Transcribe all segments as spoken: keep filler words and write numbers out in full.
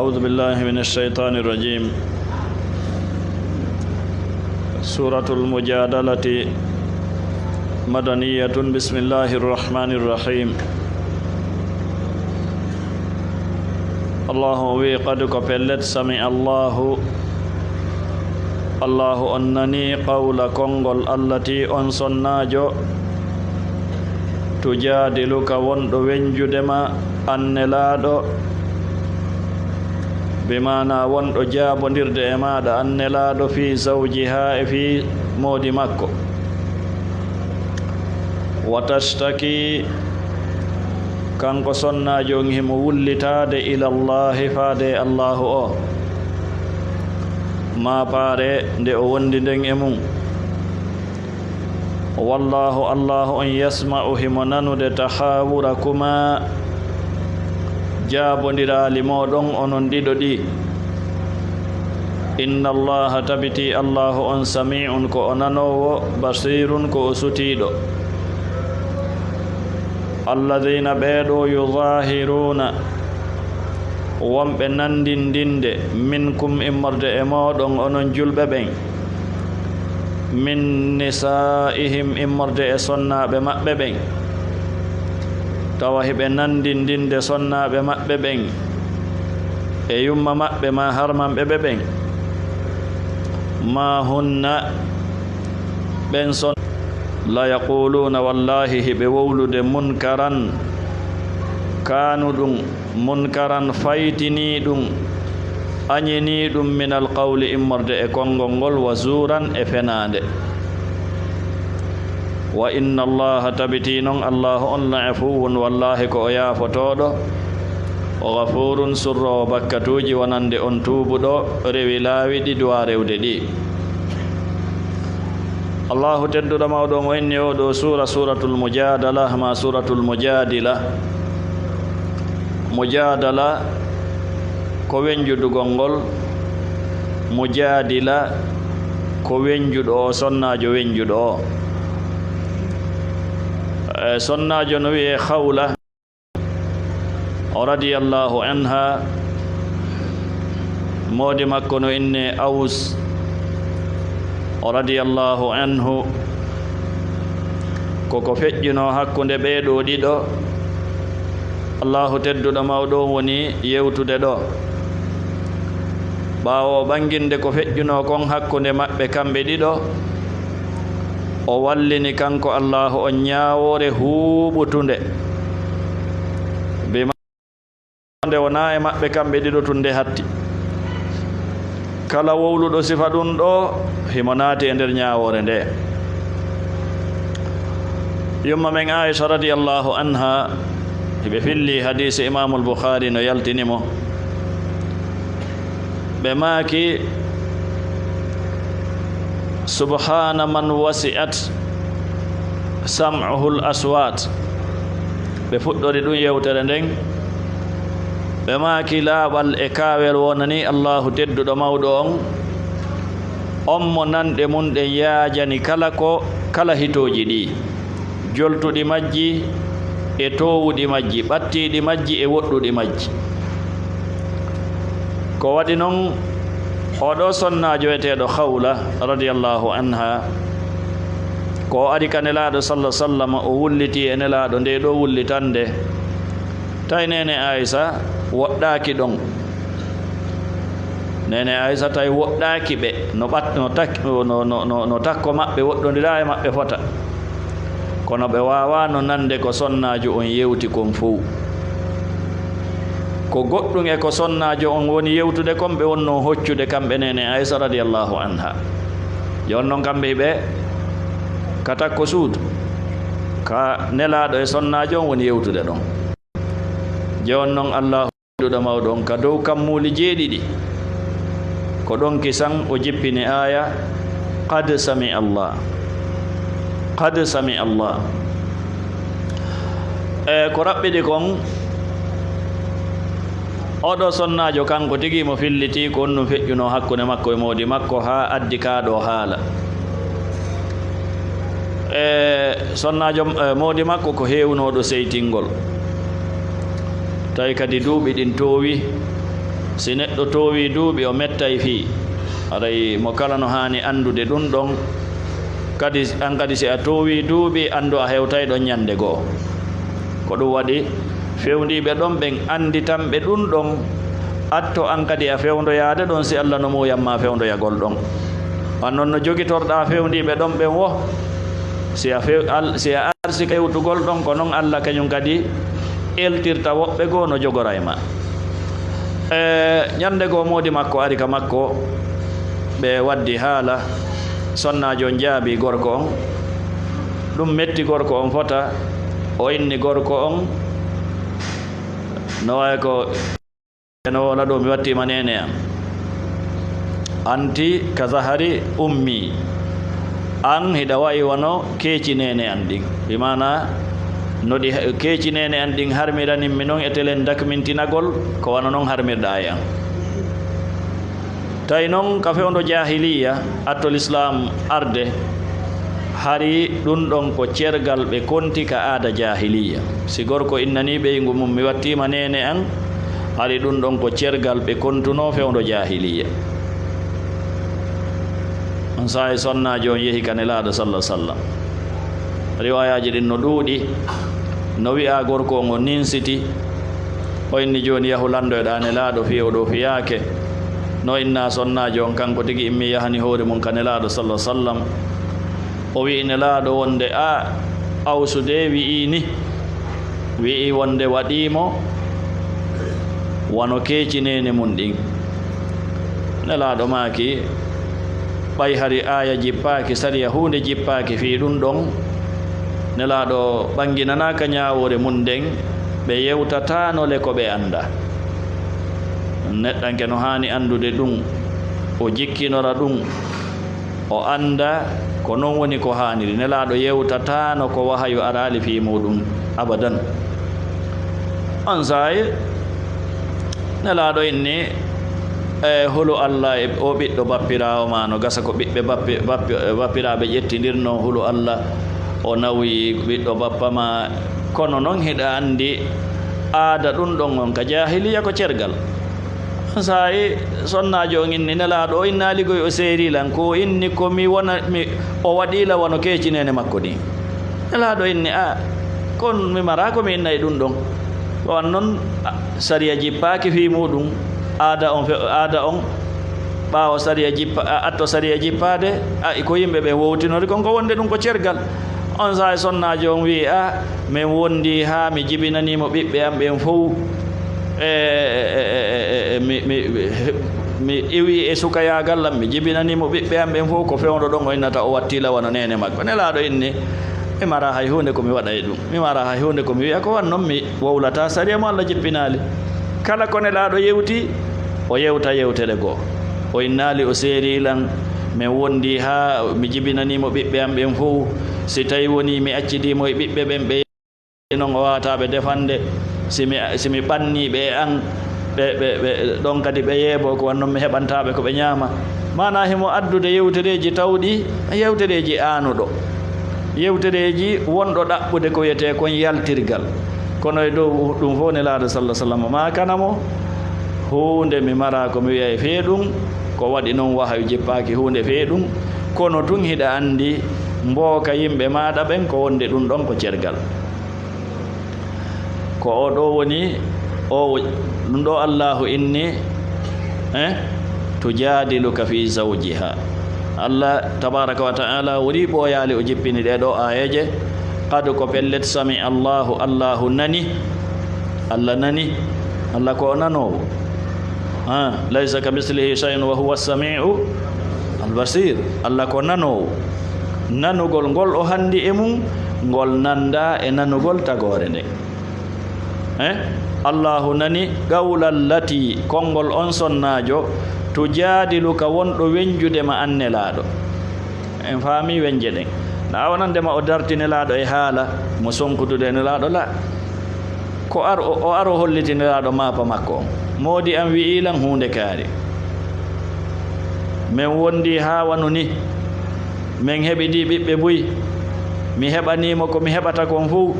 أعوذ بالله من الشيطان الرجيم. سورة المجادلة، مدنية. بسم الله الرحمن الرحيم. الله وي قد كفلت سمع الله. الله أنني قول كونغول التي أنصناجو تجادلك وندو وينجو دما أن نلادو Bi maana wonɗo jaabondirde e maaɗa, an Nelaaɗo, fii zawjihaa, e fii moodi makko. Wa tashtaki, kanko sonnaajo on himo wullitaade, ilallaahi, faade e Allaahu o, maa paare nde o wondi nden e mum. Wallaahu, Allaahu on, yasma'u, himo nanude, tahaawurakumaa, jaabondiraali mooɗon onon ɗiɗo ɗi. Inna Allaaha, tabitii Allaahu on, samii'un, ko o nanoowo, basiirun, ko o sutiiɗo. Alladiina, ɓee ɗoo, yudaahiruuna, wonɓe nanndindinde, minkum, immorde e mooɗon, onon julɓe ɓen, min nisaa'ihim, immorde e sonnaaɓe maɓɓe ɓen, tawa hiɓe nanndindinde sonnaaɓe maɓɓe ɓen e yumma maɓɓe maa harmanɓe ɓe ɓen, maa hunna, ɓen son-, la yaquuluuna, wallaahi hiɓe wowlude, munkaran, kaanuɗum, munkaran, faytiniiɗum, añiniiɗum, minal qawli, immorde e konngol ngol, wa zuuran, e fenaande. Wa inna Allaaha, tabitii non Allaahu on, la afuwwun, wallaahi ko o yaafotooɗo, o gafuurun, surroowo bakkatuuji, wonande on tuubuɗo, rewi laawi ɗi duwaa rewde ɗi. Allaahu tedduɗo mawɗo on o inni oo ɗoo suura, Suuratul Mujaadala, maa Suuratul Mujaadila. Mujaadala ko weñjudugol ngol, mujaadila ko weñjuɗo o, sonnaajo weñjuɗo o. E, sonnaajo no wi'ee Khawla. O radiyallaahu anha, moodi makko no innee Aws, o radiyallaahu anhu, ko ko feƴƴunoo hakkunde ɓee ɗoo ɗiɗo, Allaahu tedduɗo mawɗo on woni yewtude ɗoo. Ɓaawo o ɓannginde ko feƴƴunoo kon hakkunde maɓɓe kamɓe ɗiɗo, o wallini kanko Allaahu on ñaawoore huuɓutunde. Bi ma-, nde wonaa e maɓɓe kamɓe ɗiɗo tun nde hatti. Kala wowluɗo sifa ɗun ɗoo, himo naati e nder ñaawoore ndee. Yumma men Aisha radiyallaahu anha, hiɓe filli hadiisi, Imaamul Bukhaari no yaltini mo. Ɓe maaki, "Subhaana man wasi'at sam'uhul aswaat." Ɓe fuɗɗori ɗun yewtere nden. Ɓe maaki, "Laaɓal e kaawel wonanii Allaahu tedduɗo mawɗo on, on mo nanɗe mun ɗen yaajani kala ko, kala hitooji ɗii." Joltuɗi majji e toowuɗi majji, ɓattiiɗi majji e woɗɗuɗi majji. Ko waɗi non, oo ɗoo sonnaajo wi'eteeɗo Khawla, radiyallaahu anha, ko o ari ka Nelaaɗo, salla sallam, o wullitii e Nelaaɗo ndee ɗoo wullitannde. Tawi neene Aysa woɗɗaaki ɗon. Neene Aysa tawi woɗɗaaki ɓe, no ɓat-, no tak-, no, no, no, no takko maɓɓe woɗɗondiraa e maɓɓe fota. Kono ɓe waawaano nande ko sonnaajo on yewti kon fow. Ko goɗɗun e ko sonnaajo on woni yewtude kon, ɓe wonnoo hoccude kamɓe neene Aysa radiyallaahu anha. Jooni non kamɓe hiɓe ka takko suudu, ka Nelaaɗo e sonnaajo on woni yewtude ɗon. Jooni non Allaahu tedduɗo mawɗo on ka dow kammuuli jeeɗiɗi, ko ɗon kisan o jippini aaya, "Qad sami Allah, qad sami Allah." E ko raɓɓiɗi kon, oo ɗoo sonnaajo kanko tigi mo filliti ko honɗun feƴƴunoo hakkunde makko e moodi makko haa addi kaa ɗoo haala. E sonnaajo, e moodi makko ko heewunooɗo seytingol. Tawi kadi duuɓi ɗin toowi, Si neɗɗo toowii duuɓi, o mettay fii. Haray mo kala no haani anndude ɗun ɗon. Kadi, an kadi, si a toowii duuɓi, anndu a hewtay ɗon ñannde go'o. Ko ɗun waɗi, fewndiiɓe ɗon ɓen annditanɓe ɗun ɗon, atto an kadi a fewndoyaade ɗon, si Alla no muuyan ma fewndoyagol ɗon. An non no jogitorɗaa fewndiiɓe ɗon ɓen wo, si a few-, al-, si a arsike hewtugol ɗon, ko non Alla kañun kadi eltirta woɓɓe goo no jogora e ma. E, ñannde goo moodi makko ari ka makko, ɓe waddi haala, sonnaajo on jaabii gorko on. Ɗun metti gorko on fota, o inni gorko on, no waawi ko, "No woola ɗoo, mi wattiima neene an. Anti ka zahari ummi." An hiɗa wa'i wano keeci neene an ɗin. Bi maanaa, no ɗi he-, keeci neene an ɗin harmiranin mi non e telen dakmintinagol, ko wano non harmirɗaa e an. Tawi non ka fewndo jaahiliya, atto lislaam arde, hari ɗun ɗon ko cergal ɓe konti ka aada jaahiliya. Si gorko innanii ɓeyngu mun, "Mi wattiima neene an," hari ɗun ɗon ko cergal ɓe kontunoo fewndo jaahiliya. On saa'i sonnaajo on yehi ka Nelaaɗo, salla sallam. Riwaayaaji ɗin no ɗuuɗi, no wi'aa gorko on o ninsiti, o inni, "Jooni yahu lanndoyɗaa Nelaaɗo fii o ɗoo fiyaake." No innaa sonnaajo on, kanko tigi immii yahani hoore mun ka Nelaaɗo, salla sallam. O wi'i Nelaaɗo wonde, "A, Awsu dee wi'ii ni." Wi'i wonde waɗii mo wano keeci neene mun ɗin. Nelaaɗo maaki, ɓay hari aaya jippaaki, sariya huunde jippaaki fii ɗun ɗon. Nelaaɗo ɓanginanaaka ñaawoore mun nden, ɓe yewtataano le ko ɓe anndaa. Neɗɗanke no haani anndude ɗun, o jikkinora ɗun. O annda ko non woni ko haaniri. Nelaaɗo yewtataano ko wahayu araali fii muuɗum abadan. On saa'i, Nelaaɗo inni, e, hulu Alla e o ɓiɗɗo bappiraawo maa, no gasa ko ɓiɓɓe bappi-, bappi-, bappiraaɓe ƴettindirnoo, hulu Alla o nawyi ɓiɗɗo bappa maa. Kono non hiɗa anndi aada ɗun ɗon on ka jaahiliya ko cergal. Saa'i sonnaajo on inni Nelaaɗo, o innaali goy, o seerii lan, ko o inni ko mi wona, mi, o waɗii lan wano keeci neene makko ɗin. Nelaaɗo inni, "A, kon mi maraa ko mi inna e ɗun ɗon." Ko wan non, a, sariya jippaaki fii muuɗum, aada on fe-, aada on, ɓaawo sariya jippa-, a, atto sariya jippaade, a, ko yimɓe ɓen wowtinori kon ko wonde ɗun ko cergal. On saa'i sonnaajo on wi'i, "A, men wondi haa mi jibinanii mo ɓiɓɓe am ɓen fow." E, e, e, e, e, mi, mi, mi iwi e sukayaagal am, mi jibinanii mo ɓiɓɓe am ɓen fow, ko fewndo ɗon o innata o wattii lan wano neene makko. Nelaaɗo inni, "Mi maraa hay huunde ko mi waɗa e ɗum. Mi maraa hay huunde ko mi wi'a, ko wan non mi wowlataa sariya mo Alla jippinaali." Kala ko Nelaaɗo yewti, o yewta yewtere goo. O innaali, o seerii lan, men wondi haa mi jibinanii mo ɓiɓɓe am ɓen fow. Si tawi wonii mi accidii mo e ɓiɓɓe ɓen, ɓe non o waawataa ɓe defande. Si mi, si mi ɓannii ɓe e an, ɓe, ɓe, ɓe, ɗon kadi ɓe yeeboo, ko wan non mi heɓantaa ɓe ko ɓe ñaama. Maanaa himo addude yewtereeji tawɗi, yewtereeji aanuɗo. Yewtereeji wonɗo ɗaɓɓude ko wiyetee kon yaltirgal. Kono e dow ɗum fof Nelaaɗo salla sallam maakana mo, huunde mi maraa ko mi wi'a e fee ɗum, ko waɗi non wahayu jippaaki huunde fee ɗum. Kono tun hiɗa anndi mbooka yimɓe maaɗa ɓen ko wonde ɗum ɗon ko cergal. Ko o ɗo woni, o, ɗum ɗo Allaahu inni, eh, tujaadiluka fi zawjiha. Allah tabaaraka wa ta'ala woni ɓooyaali o jippini ɗee ɗoo aayeeje. Qad ko pellet sami Allaahu, Allaahu nani. Allah nani. Allah ko o nanoowo. Ah, laysa ka mislihi shay'un wa huwa samiu al-basir. Allah ko nanoowo. Nanugol ngol o handi e mum, ngol nanda e nanugol tagoore nden. Eh? Allahu nani qawla allati, konngol on sonnaajo, tujaadiluka, wonɗo wenjude ma an Nelaaɗo. En faami wenje ɗen. Na a wonande ma o darti Nelaaɗo e haala, mo sonkudude e Nelaaɗo la. Ko ar-, o, o aro holliti Nelaaɗo maapa makko on. Moodi an wi'i lan huunde kaari. Men wondi haa wano ni. Men heɓidii ɓiɓɓe buy. Mi heɓanii mo ko mi heɓata kon fuu.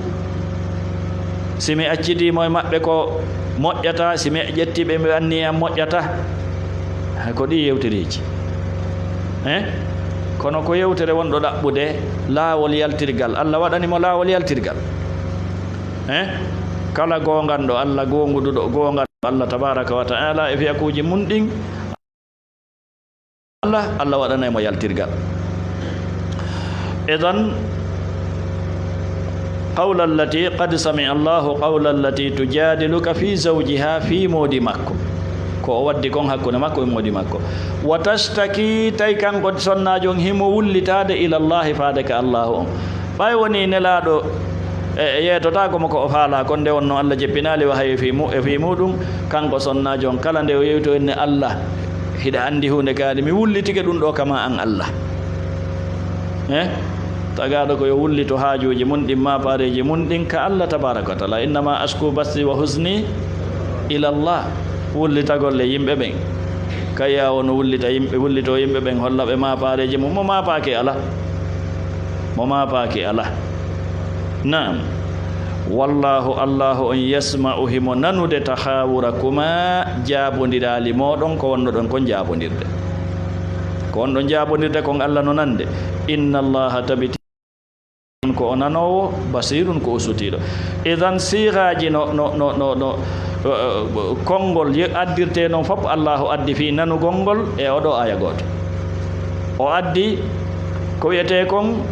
Si mi accidii mo e maɓɓe ko moƴƴata, si mi ƴetti ɓe, mi anniya moƴƴata. Ko ɗi yewtereeji. Eh? Kono ko yewtere wonɗo ɗaɓɓude laawol yaltirgal. Allah waɗani mo laawol yaltirgal. Eh? Kala goonganɗo Allah, goonguduɗo, goonganɗo Allah tabaaraka wa ta'ala e fiyakuuji mun ɗin, Allah, Allah waɗanay mo yaltirgal. Idan, qawla allati, qad sami'a Allahu qawla allati tujadiluka fi zawjiha, fii moodi makko. Ko o waddi kon hakkunde makko e moodi makko. Wa tashtaki, tawi kanko sonnaajo on himo wullitaade ila Allahi, faade ka Allahu on. Ɓay wonii Nelaaɗo e, e yeetotaako mo ko o faalaa kon, nde wonno Allah jeppinaali wahayu e fii mu-, e fii muuɗum, kanko sonnaajo on, kala nde o yewtoyinni Allah, hiɗa anndi huunde kaari, mi wullitike ɗum ɗoo kama an Allah. Eh? Tagaaɗo ko yo wullito haajuuji mun ɗin, maapaareeji mun ɗin ka Allah tabaaraka wa ta'ala. Innama ashku bathi wa huzni ila Allah. Wullitagol e yimɓe ɓen. Kayya wono wullita yimɓe, wullito yimɓe ɓen, holla ɓe maapaareeji mum. Mo maapaaki ala. Mo maapaaki ala. Naam. Wallahu, Allahu on, yasma'u, himo nanude, tahaawurakuma, jaabondiraali mooɗon, ko wonnoɗon kon jaabondirde. Ko wonɗon jaabondirde kon, Allah no nande. Inna Allaha, tabiti ko o nanoowo, basirun, ko o sutiiɗo. Idan, siiraaji no, no, no, no, no, eh, konngol ye-, addirtee non fof, Allahu addi fii nanugol ngol e oɗo aya gooto. O addi ko wi'etee kon,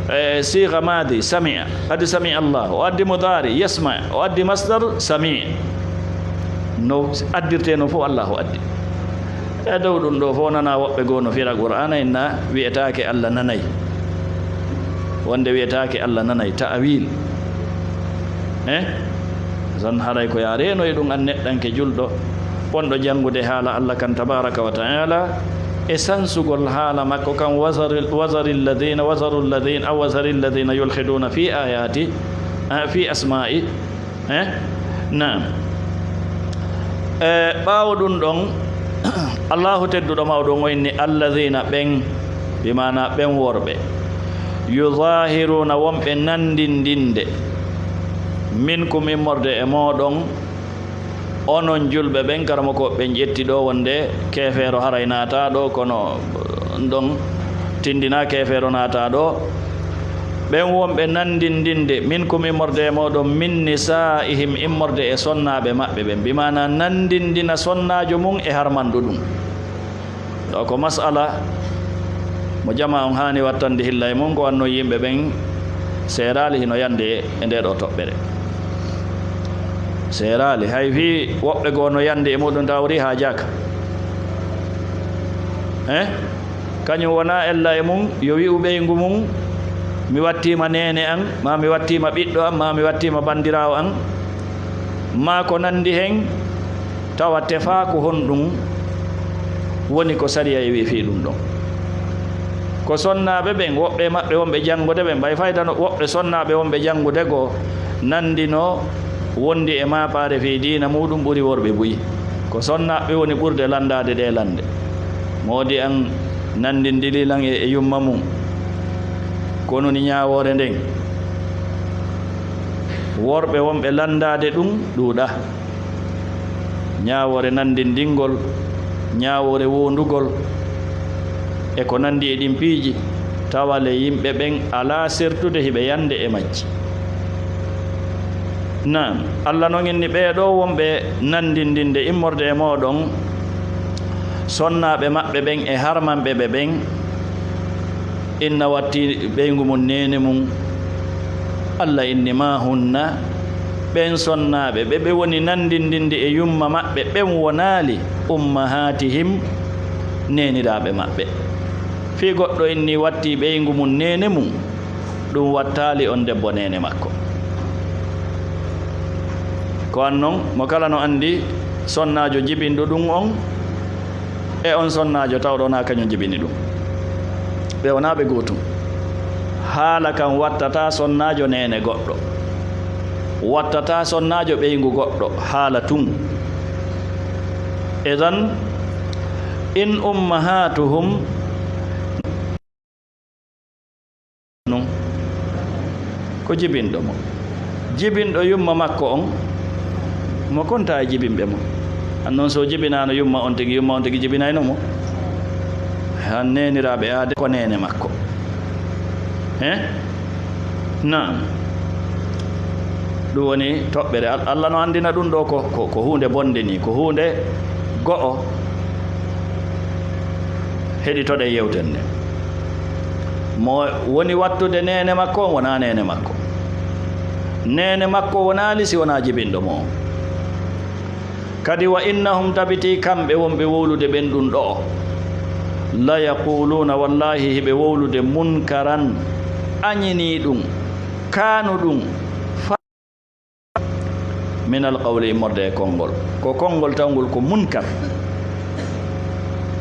eh, siira maadi, sami'a, qad sami'a Allah. O addi mudaari, yasma. O addi masdar, sami'. No addirtee non fof, Allahu addi. E dow ɗum ɗoo fof, nana woɓɓe goo no fira Qur'aana, inna wi'etaake Allah nanay. Wonde wi'etaake Allah nanay, ta'awil. Eh? Zan haray ko yaa reeno e ɗum an neɗɗanke julɗo, wonɗo janngude haala Allah kan tabaaraka wa ta'ala, e sansugol haala makko kan, wazaril, wazaril ladina, wazarul ladina, aw wazaril ladina yulhiduna fi ayati, ah, fi asma'i. Eh? Naam. E ɓaawo ɗum ɗon, Allahu tedduɗo mawɗo on o inni, alladina, ɓen, bi maana ɓen worɓe, yudahiruna, wonɓe nandindinde, minkum, immorde e mooɗon, onon julɓe ɓen, karamoko ɓen ƴetti ɗo wonde keefeero haray naata ɗo, kono ɗon tindina keefeero naata ɗo. Ɓen wonɓe nandindinde, minkum, immorde e mooɗon, min nisaa'ihim, immorde e sonnaaɓe maɓɓe ɓen, bi maana nandindina sonnaajo mum e harmanɗo ɗum. Ɗo ko mas'ala mo jamaa on haani wattande hilla e mum, ko wanno yimɓe ɓen seeraali hino yande e nde ɗo toɓɓere. Seeraali, hay fii woɓɓe goo no yande e muɗum, taw ri haajaaka. Eh? Kañum wonaa ella e mum, yo wi'u ɓeyngu mum, "Mi wattiima neene an, maa mi wattiima ɓiɗɗo an, maa mi wattiima banndiraawo an," maa ko nanndi hen, tawa tefaaku honɗum woni ko sariya e wi'i fii ɗum ɗon. Ko sonnaaɓe ɓen, woɓɓe maɓɓe wonɓe janngude ɓen, ɓay fayda no woɓɓe sonnaaɓe wonɓe janngude goo nanndino wondi e maapaare fii diina muuɗum ɓuri worɓe buy. Ko sonnaaɓe woni ɓurde lanndaade ɗee lannde. Moodi an nanndindili lan e, e yumma mum. Ko woni ñaawoore nden? Worɓe wonɓe lanndaade ɗum ɗuuɗa. Ñaawoore nanndindingol, ñaawoore wondugol, e ko nanndi e ɗin piiji, tawa le yimɓe ɓen alaa sertude hiɓe yande e majji. Naam, Allah non inni ɓee ɗoo wonɓe nanndindinde immorde e mooɗon, sonnaaɓe maɓɓe ɓen e harmanɓe ɓe ɓen, inna watti ɓeyngu mum neene mum. Allah inni, "Ma hunna," ɓen sonnaaɓe ɓe ɓe woni nanndindinde e yumma maɓɓe ɓen wonaali, "ummahatihim," neeniraaɓe maɓɓe. Fii goɗɗo inni watti ɓeyngu mum neene mum, ɗum wattaali on debbo neene makko. Ko an non, mo kala no anndi sonnaajo jibinɗo ɗum on, e on sonnaajo tawɗo wonaa kañum jibini ɗum. Ɓe wonaa ɓe gootum. Haala kan wattataa sonnaajo neene goɗɗo. Wattataa sonnaajo ɓeyngu goɗɗo. Haala tun. Idan, in ummahatuhum nun ko jibinɗo mo. Jibinɗo yumma makko on, Mo konta e jibinɓe mo. Han noon so jibinaano yumma on tigi, yumma on tigi jibinayno mo. Han neeniraaɓe aade ko neene makko. He? Naam. Ɗum woni toɓɓere. Al-, Allah no anndina ɗum ɗo ko, ko, ko huunde bonde ni, ko huunde go'o. Heɗitoɗen yewtere nde. Mo woni wattude neene makko, wonaa neene makko. Neene makko wonaali si wonaa jibinɗo mo on. Kadi, wa innahum, tabitii kamɓe wonɓe wowlude ɓen ɗum ɗo'o, la yaquluuna, wallaahi hiɓe wowlude munkaran, añinii ɗum, kaanu ɗum, fa-, minal qawli, immorde e konngol. Ko konngol tawngol ko munkar.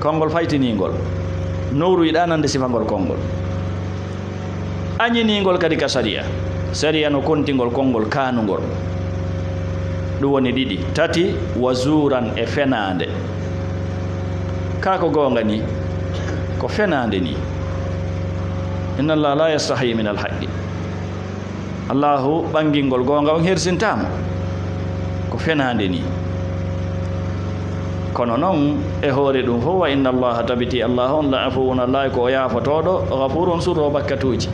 Konngol faytiniingol. Nowru yiɗaa nande sifangol konngol. Añiniingol kadi ka sariya. Sariya no kontingol konngol kaanungol. Ɗum woni ɗiɗi. Tati, wa zuuran, e fenaande. Kaa ko goonga ni? Ko fenaande ni. Inna Allah la yastahi min alhaqqi. Allahu ɓangingol goonga on hersintaama. Ko fenaande ni. Kono noon, e hoore ɗum fof, wa inna Allaha, tabitii Allahu on, la afuwun, Allaahu ko o yaafotooɗo, ghafuurun, surroowo bakkatuuji.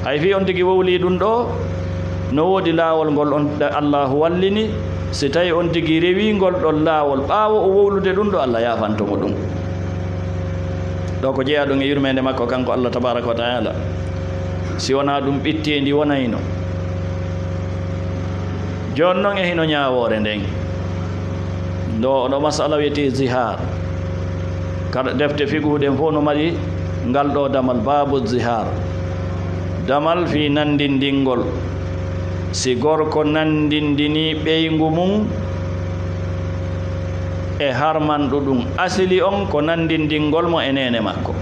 Hay fii on tigi wowlii ɗum ɗo, no woodi laawol ngol on, ɗe Allaahu wallini, si tawi on tigi rewii ngol ɗon laawol, ɓaawo o wowlude ɗum ɗo, Allah yaafanto mo ɗum. Ɗo ko jeyaa ɗum e yurmeende makko kanko Allah tabaaraka wa ta'aala. Si wonaa ɗum, ɓitteendi wonayno. Jooni noon e hino ñaawoore nden. Ɗo, ɗo masala wiyetee zihaar. Kala defte fiqhu ɗen fof no mari ngal ɗo damal, baabu zihaar. Damal fii nanndindingol. Si gorko nanndindinii ɓeyngu mum e harmanɗo ɗum, asili on ko nanndindingol mo e neene makko.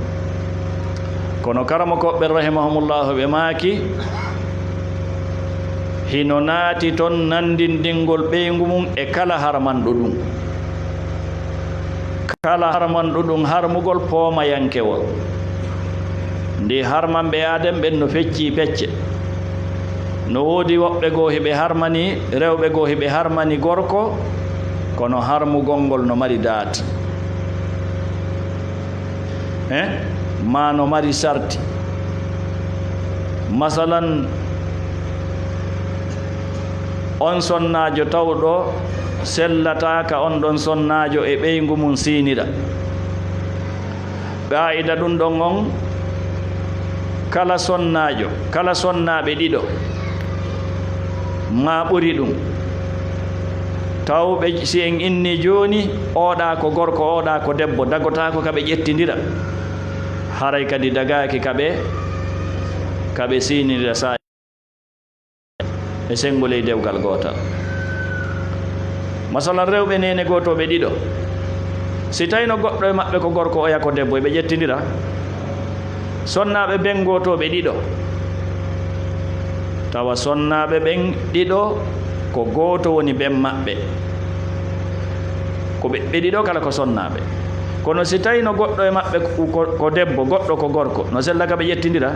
Kono karamokooɓe ɓen rahimahumullahu ɓe maaki, hino naati ton nanndindingol ɓeyngu mum e kala harmanɗo ɗum. Kala harmanɗo ɗum harmugol poomayankewol. Ndi harmanɓe Aadam ɓen no feccii pecce. No woodi woɓɓe goo hiɓe harmani, rewɓe goo hiɓe harmani gorko, kono harmugol ngol no mari daati. Eh? Maa no mari sarti. Masalan, on sonnaajo tawɗo sellataa ka on ɗon sonnaajo e ɓeyngu mum siinira. Qaa'ida ɗum ɗon on, kala sonnaajo, kala sonnaaɓe ɗiɗo, maa ɓuri ɗum, tawɓe, si en inni jooni, oɗa ko gorko, oɗa ko debbo, dagotaako ka ɓe ƴettindira, haray kadi dagaaki ka ɓe, ka ɓe siinindira saa e senngo ley dewgal gootal. Masalan, rewɓe neene gootooɓe ɗiɗo, si tawino goɗɗo e maɓɓe ko gorko, oya ko debbo, eɓe ƴettindira? Sonnaaɓe ben gootooɓe ɗiɗo, tawa sonnaaɓe ɓen ɗiɗo ko gooto woni ben maɓɓe, ko ɓe, ɓe ɗiɗo kala ko sonnaaɓe. Kono si tawino goɗɗo e maɓɓe ko, ko, ko debbo, goɗɗo ko gorko, no sella ka ɓe ƴettindira?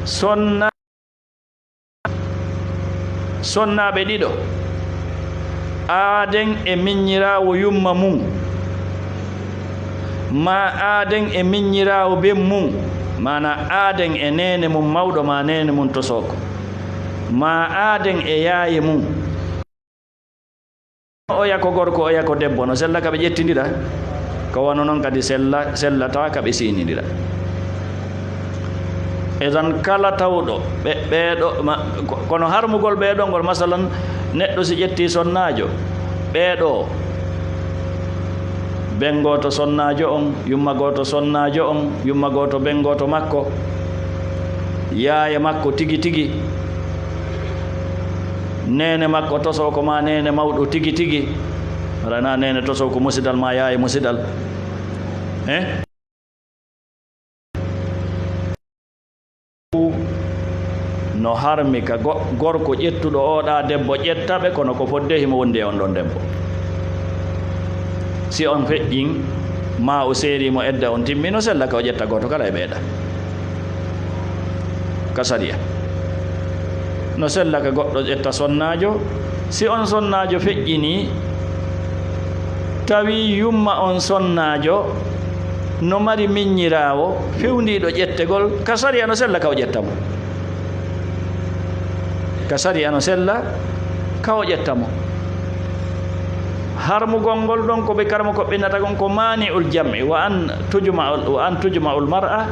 Sonna-, sonnaaɓe ɗiɗo, aaden e miññiraawo yumma mum, maa aaden e miññiraawo ben mum, maanaa aaden e neene mum mawɗo maa neene mum tosooko, maa aaden e yaaye mum. Oya ko gorko, oya ko debbo, no sella ka ɓe ƴettindira? Ko wano non kadi sella-, sellata ka ɓe siinindira. Idan kala tawɗo ɓe, ɓeeɗo, ma-, ko-, kono harmugol ɓeeɗo ngol, masalan, neɗɗo si ƴetti sonnaajo, ɓeeɗo, ben gooto sonnaajo on, yumma gooto sonnaajo on, yumma gooto ben gooto makko, yaaye makko tigi tigi, neene makko tosooko maa neene mawɗo tigi tigi, hara naa neene tosooko musidal maa yaaye musidal. Eh? No harmi ka go-, gorko ƴettuɗo oɗa debbo ƴetta ɓe, kono ko fodde himo wondi e on ɗon debbo. Si on feƴƴin, maa o seeri mo edda on timmi, no sella ka o ƴetta gooto kala e ɓeeɗa. Ka sariya. No sella ka goɗɗo ƴetta sonnaajo, Si on sonnaajo feƴƴinii, tawi yumma on sonnaajo no mari miññiraawo fewndiiɗo ƴettegol, ka sariya no sella ka o ƴetta mo. Ka sariya no sella ka o ƴetta mo. Harmugol ngol ɗon ko ɓe karama ko ɓinnata kon ko maani'ul jam'i, wa an tujma'ul, wa an tujma'ul mar'a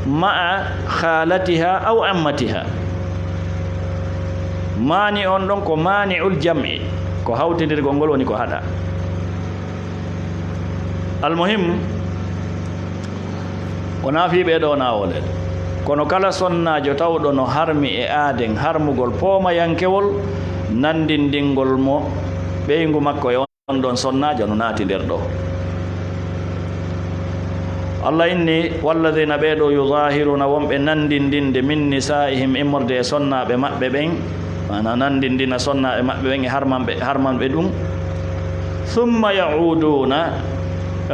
ma'a khalatiha aw ammatiha. Maani on ɗon ko maani'ul jam'i, ko hawtindirgol ngol woni ko haɗa. Almuhim, ko naafii ɓee ɗoo naawole. Kono kala sonnaajo tawɗo no harmi e aaden harmugol poomayankewol, nanndinndingol mo ɓeyngu makko e on ɗon sonnaajo no naati nder ɗoo. Allah inni, "Walladina ɓee ɗoo yudahiruna wonɓe nanndinndinde min nisaa'ihim immorde e sonnaaɓe maɓɓe ɓen," maana nanndinndina sonnaaɓe maɓɓe ɓen e harmanɓe, harmanɓe ɗum. "Thumma ya'uduna,"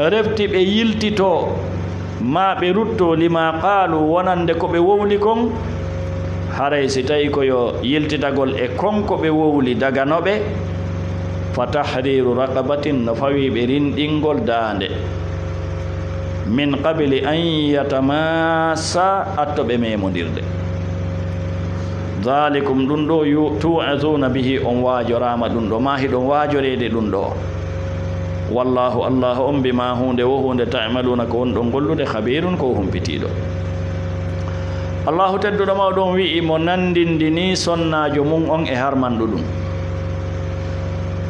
refti ɓe yiltitoo, maa ɓe ruttoo, "lima qaalu," wonande ko ɓe wowli kon, haray si tawi ko yo yiltitagol e kon ko ɓe wowli dagano ɓe, "fa tahriru raqabatin," no fawii ɓe rinɗingol daande, "min qabli an yatamassa," atto ɓe memondirde. "Dhalikum," ɗum ɗoo, "yu-, tu'azuna bihi," on waajoraama ɗum ɗoo, maa hiɗon waajoreede ɗum ɗoo. "Wallahu," Allahu on, "bima," huunde wo huunde, "ta'maluna," ko on ɗon gollude, "khabirun," ko o humpitiiɗo. Allahu tedduɗo mawɗo on wi'i mo nanndindini sonnaajo mum on e harmanɗo ɗum.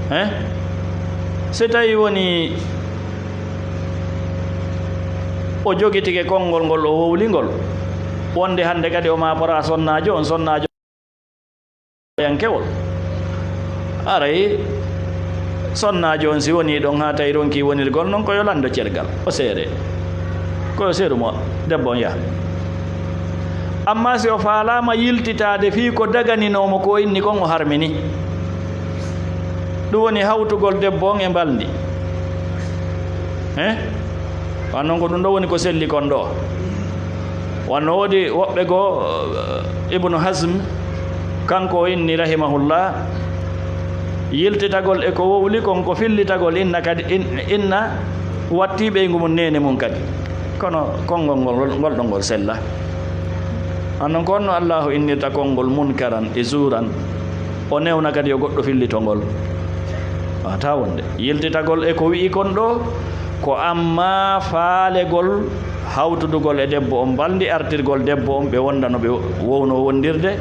He? Si tawi woni o jogitike konngol ngol, o wowli ngol, wonde hannde kadi o maaporaa sonnaajo on, sonnaajo yankewol. Aray, sonnaajo on si wonii ɗon haa tawi ronkii wonirgol non, ko yo lanndo cergal, o seere. Ko yo seeru mo debbo on yaha. Ammaa si o faalaama yiltitaade fii ko daganinoo mo ko o inni kon, o harmini. Ɗum woni hawtugol debbo on e mbalndi. He? Wanno ko ɗum ɗoo woni ko selli kon ɗoo. Wanno woodi woɓɓe goo, eh, Ibnu Hazm, kanko o inni rahimahullah, yiltitagol e ko wowli kon ko fillitagol inna kadi, in-, inna wattii ɓeyngu mum neene mum kadi. Kono konngol ngol, ngol ɗon ngol sella. Wanno ko honno Allaahu innirta konngol munkaran e zuuran, o newna kadi yo goɗɗo fillito ngol? Waawataa wonde. Yiltitagol e ko wi'i kon ɗoo, ko amma faalegol hawtudugol e debbo on mbalndi, artirgol debbo on ɓe wonda no ɓe wownoo wondirde,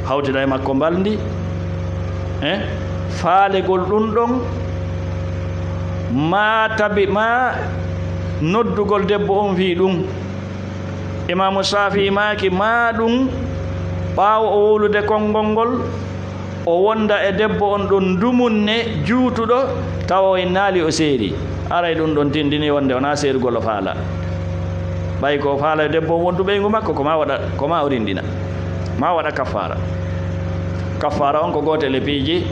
hawtida e makko mbalndi, eh? Faalegol ɗum ɗon, maa tabi, maa noddugol debbo on fii ɗum. Imaamu Shaafi'i maaki, maa ɗum, ɓaawo o wowlude konngol ngol, o wonda e debbo on ɗon dumunne juutuɗo, tawa o innaali o seeri. Aray ɗum ɗon tindini wonde wonaa seerugol o faala. Ɓay ko o faala e debbo on wondu ɓeyngu makko, ko maa waɗa, ko maa o rinɗina. Maa waɗa kaffaara. Kaffaara on ko gootel e piiji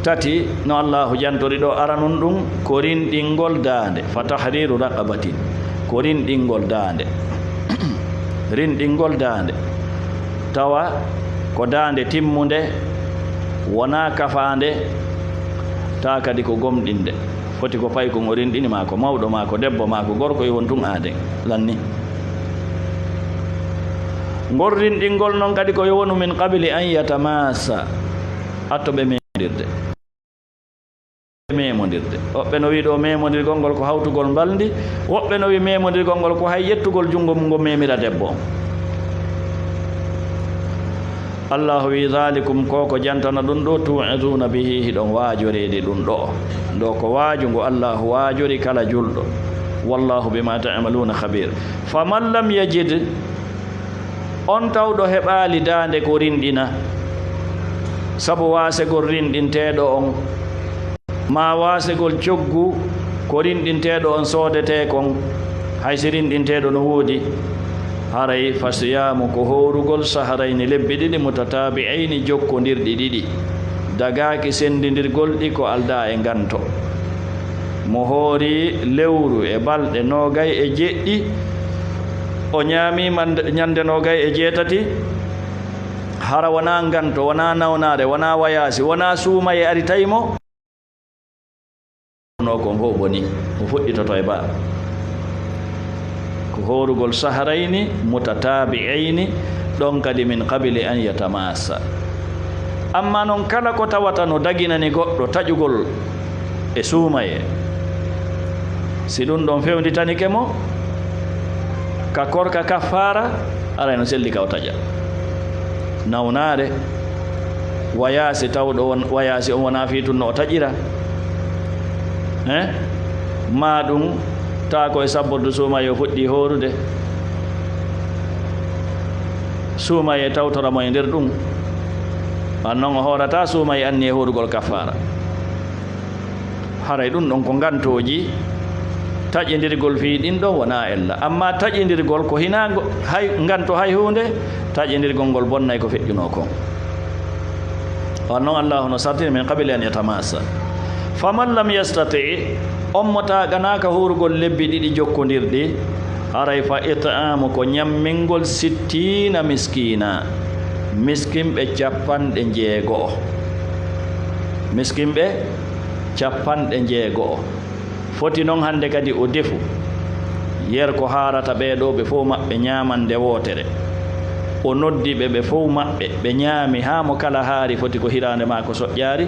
tati no Allaahu jantori ɗoo. Aranun ɗum ko rinɗingol daande, fa tahriru raqabatin. Ko rinɗingol daande. Rinɗingol daande. Tawa ko daande timmunde, wonaa kafaande, taa kadi ko gomɗinde. Foti ko paykun o rinɗini, maa ko mawɗo, maa ko debbo, maa ko gorko, yo won tun aaden. Lanni. Ngol rinɗingol non kadi ko yo wonu min qabli an yatamassa. Atto ɓe memondirde. Memondirde. Woɓɓe no wi'i ɗoo memondirgol ngol ko hawtugol mbalndi, woɓɓe no wi'i memondirgol ngol ko hay ƴettugol junngo mum ngol memira debbo on. Allaahu wi'i, "Dhalikum," ko ko jantana ɗum ɗoo, "tu'izuna bihi," hiɗon waajoreede ɗum ɗoo. Ɗoo ko waaju ngu Allaahu waajori kala julɗo. "Wallahu bima ta'maluna khabir." Faman lam yajid, on tawɗo heɓaali daande ko rinɗina, sabu waasegol rinɗinteeɗo on, maa waasegol coggu ko rinɗinteeɗo on soodetee kon, hay si rinɗinteeɗo no woodi, haray fa siyaamu ko hoorugol shahrayni lebbi ɗiɗi mutataabi'ayni jokkondirɗi ɗiɗi, dagaaki senndindirgol ɗi ko aldaa e nganto. Mo hoori lewru e balɗe noogay e jeɗɗi, o ñaamiima nde-, ñannde noogay e jeetati, Hara wonaa nganto, wonaa nawnaare, wonaa wayaasi, wonaa suumaye ari tawi mo. No kon fof boni, o fuɗɗitoto e ba. Ko hoorugol sahrayni mutataabi'ayni, ɗon kadi min qabli an yatamassa. Amma non kala ko tawata no daginani goɗɗo taƴugol e suumaye, si ɗum ɗon fewnditani ke mo, ka korka kaffaara, aray no selli ka o taƴa. Nawnaare, wayaasi tawɗo on, wayaasi on wonaa fii tun no o taƴira. Eh? Maa ɗum taa ko e sabbordu suumaye o fuɗɗi hoorude. Suumaye tawtora mo e nder ɗum. An non o hoorataa suumaye anni e hoorugol kaffaara. Haray ɗum ɗon ko ngantooji, taƴindirgol fii ɗin ɗon wonaa ella. Amma taƴindirgol ko hinaa ngo-, hay, nganto hay huunde, taƴindirgol ngol bonnay ko feƴƴunoo kon. On non Allaahu no sartini min qabli an yatamassa. Faman lam yastati, on mo taaganaaka hoorugol lebbi ɗiɗi jokkondirɗi, haray fa it'aamu ko ñammingol sittiina miskiina, miskinɓe capanɗe njeego'o. Miskinɓe capanɗe njeego'o. Foti non hannde kadi o defu. Yer ko haarata ɓee ɗoo, ɓe fof maɓɓe ñaaman nde wootere. O noddi ɓe, ɓe fof maɓɓe, ɓe ñaami haa mo kala haari foti ko hiraande maa ko soƴƴaari.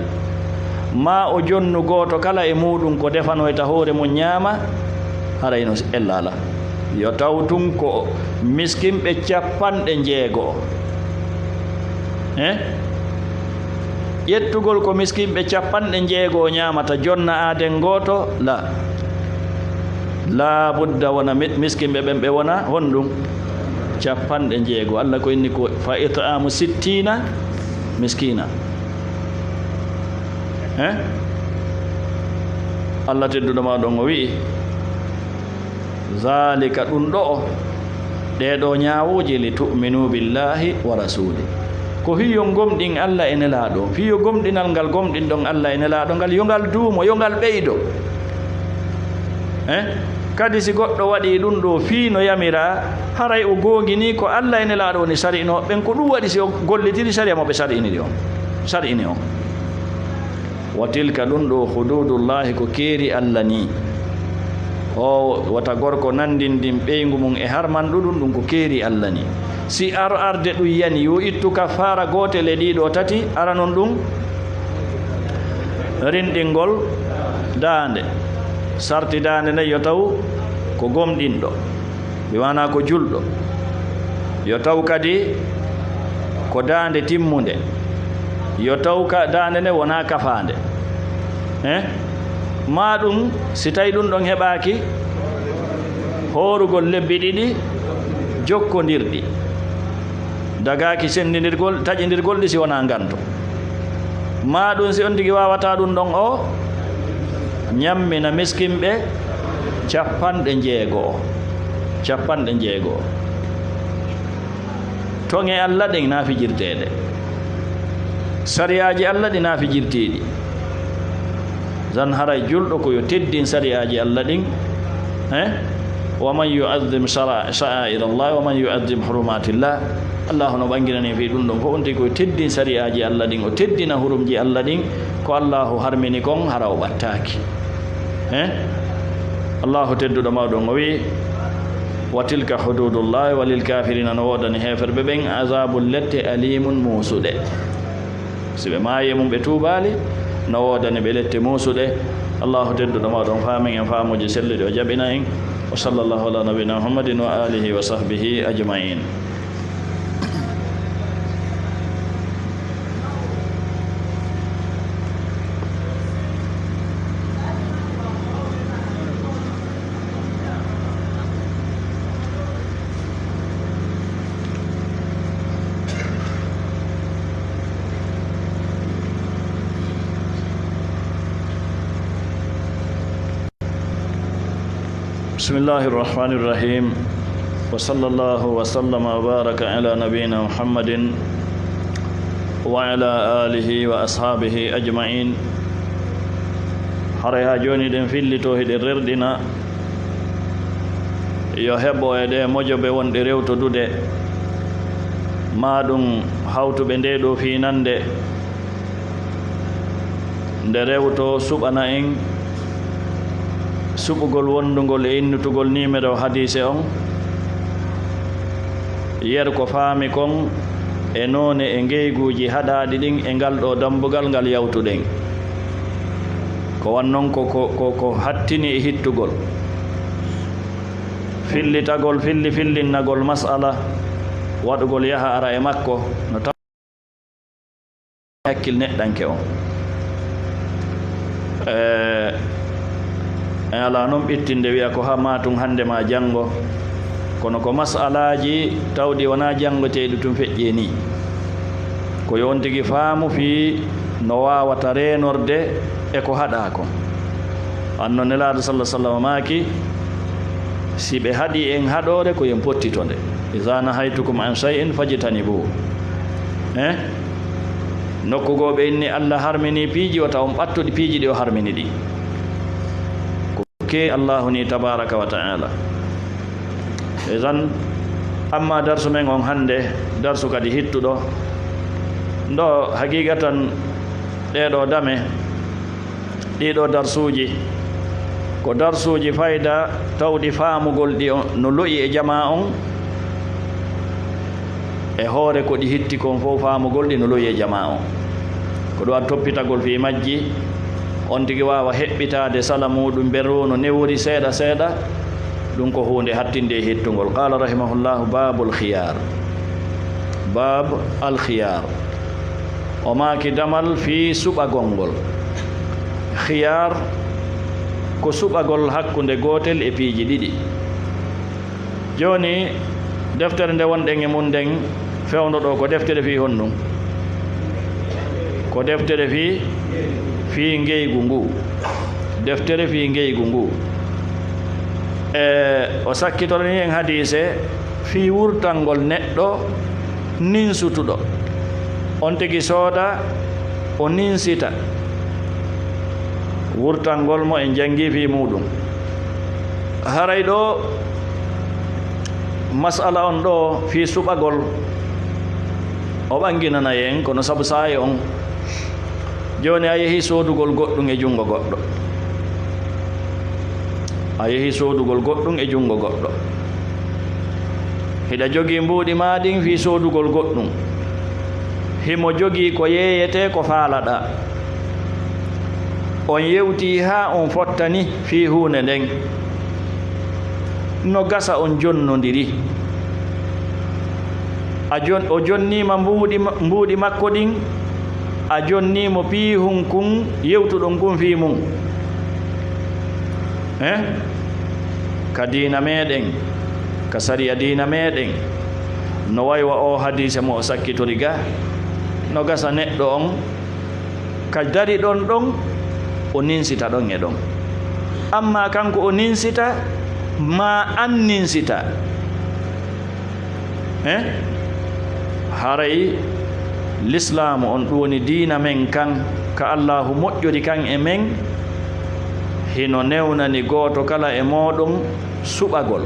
Maa o jonnu gooto kala e muuɗum ko defanoyta hoore mum ñaama, haray no ella alaa. Yo taw tun ko miskinɓe capanɗe njeego'o. Eh? Ƴettugol ko miskinɓe capanɗe njeego'o ñaamata jonna aaden gooto, la. Laa budda wona mi-, miskinɓe ɓen ɓe wona honɗum? Capanɗe njeego'o. Alla ko inni ko fa it'aamu sittiina miskiina. Eh? Alla tedduɗo mawɗo on o wi'i, zaalika ɗum ɗo'o, ɗee ɗoo ñaawooje, li tu'minu billahi wa rasuli. Ko fii yo gomɗin Alla e Nelaaɗo, fii yo gomɗinal ngal gomɗinɗon Alla e Nelaaɗo ngal, yo ngal duumo, yo ngal ɓeydo. Eh? Kadi si goɗɗo waɗii ɗum ɗoo fii no yamiraa, haray o goonginii ko Alla e Nelaaɗo woni sari'inooɓe ɓen, ko ɗum waɗi si o gollitiri sariya mo ɓe sari'iniri on, sari'ini on. Wa tilka, ɗum ɗoo, huduudullaahi, ko keeri Alla nii. O wata gorko nanndindin ɓeyngu mum e harmanɗo ɗum, ɗum ko keeri Alla nii. Si ar-, arde ɗum yani, yo ittu kaffaara gootel e ɗii ɗoo tati, ara non ɗum rinɗingol daande. Sarti daande nden yo taw ko gomɗinɗo. Bi maanaa ko julɗo. Yo taw kadi ko daande timmunde. Yo taw ka daande nde wonaa kafaande. Eh? Maa ɗum, si tawi ɗum ɗon heɓaaki, hoorugol lebbi ɗiɗi jokkondirɗi. Dagaaki senndindirgol, taƴindirgol ɗi si wonaa nganto. Maa ɗum si on tigi waawataa ɗum ɗon o ñammina miskinɓe capanɗe njeego'o. Capanɗe njeego'o. Toŋe Alla ɗen na fijirteeɗe. Sariyaaji Alla ɗi na fijirteeɗi. Zan haray julɗo ko yo teddin sariyaaji Alla ɗin. Eh? Wa man yu'azzim shara-, sha'air Allah, wa man yu'azzim hurumatillah. Allahu no ɓanginani fii ɗum ɗon fof, on tigi ko teddin sariyaaji Alla ɗin, o teddina hurumji Alla ɗin, ko Allahu harmini kon, hara o ɓattaaki. Eh? Allahu tedduɗo mawɗo on o wi'i, wa tilka hududullahi, wa lil kafirina, no woodani heeferɓe ɓen azabun lette, alimun muusuɗe. Si ɓe maayi e mum ɓe tuubaali, no woodani ɓe lette muusuɗe. Allahu tedduɗo mawɗo on faamin en faamuuji selluɗi, o jaɓina en. Wa sallallahu ala nabiyina Muhammadin wa alihi wa sahbihi ajma'in. بسم الله الرحمن الرحيم. وصلى الله وسلم وبارك على نبينا محمد وعلى آله وأصحابه أجمعين. Haray haa jooni eɗen fillitoo, hiɗen rerɗina yo heɓo e ɗee mojobe wonɗe rewtodude. Maaɗum hawtuɓe ndee ɗoo fiinannde, nde rewto suɓana en suɓugol wonndungol e innitugol niimero hadiise on, yer ko faami kon e noone e ngeyguuji haɗaaɗi ɗin e ngal ɗoo dammbugal ngal yawtuɗen. Ko wan non ko, ko, ko, ko hattini e hittugol. Fillitagol, filli, fillinnagol mas'ala, waɗugol yaha ara e makko, no taw hakkil neɗɗanke on. Eh, en alaa non ɓittinde wi'a ko ha maa tun hannde maa janngo, kono ko mas'alaaji tawɗi wonaa janngoteeɗi tun feƴƴi e nii. Ko yo on tigi faamu fii no waawata reenorde e ko haɗaa kon. Anno Nelaaɗo salla sallam maaki, si ɓe haɗi en haɗoore, ko yen pottito nde. Iza nahaytukum an shay'in fajtanibu. Eh? Nokku goo ɓe inni Allah harmini piiji, wata on ɓattu ɗi piiji ɗi o harmini ɗi. Ko ke Allahu ni tabaraka wa ta'ala. Idan, amma darsu men on hannde, darsu kadi hittuɗo. Ndo haqiqatan ɗee ɗoo dame, ɗii ɗoo darsuuji, ko darsuuji fayda tawɗi faamugol ɗi on, no lo'i e jamaa on. E hoore ko ɗi hitti kon fow, faamugol ɗi no lo'i e jamaa on. Ko ɗum waɗi toppitagol fii majji, on tigi waawa heɓɓitaade sala muuɗum, mberu no newori seeɗa seeɗa, ɗum ko huunde hattinde e hittungol. Qaala rahimahullahu, baabul khiyaar. Baab al khiyaar. O maaki damal fii suɓagol ngol. Khiyaar ko suɓagol hakkunde gootel e piiji ɗiɗi. Jooni, deftere nde wonɗen e mun nden, fewndo ɗoo, ko deftere fii honɗum? Ko deftere fii, fii ngeygu nguu. Deftere fii ngeygu nguu. E, o sakkitorani en hadiise fii wurtangol neɗɗo ninsutuɗo. On tigi sooda, o ninsita. Wurtangol mo en janngi fii muuɗum. Haray ɗoo, mas'ala on ɗoo fii suɓagol, o ɓanginanay en, kono sabu saa'i on, jooni a yehi soodugol goɗɗum e junngo goɗɗo. A yehi soodugol goɗɗum e junngo goɗɗo. Hiɗa jogii mbuuɗi maa ɗin fii soodugol goɗɗum. Himo jogii ko yeeyetee ko faalaɗaa. On yewtii haa on fottani fii huunde nden. No gasa on jonnondiri. A jon-, o jonniima mbuuɗi ma-, mbuuɗi makko ɗin, a jonnii mo piihun kun yewtuɗon kun fii mun. Eh? Ka diina meɗen, ka sariya diina meɗen, no waywa o hadiise mo o sakkitori ga, no gasa neɗɗo on ka dari ɗon ɗon, o ninsita ɗon e ɗon. Amma kanko o ninsita, maa an ninsita. Eh? Haray lislaamu on, ɗum woni diina men kan, ka Allaahu moƴƴori kan e men, hino newnani gooto kala e mooɗon suɓagol.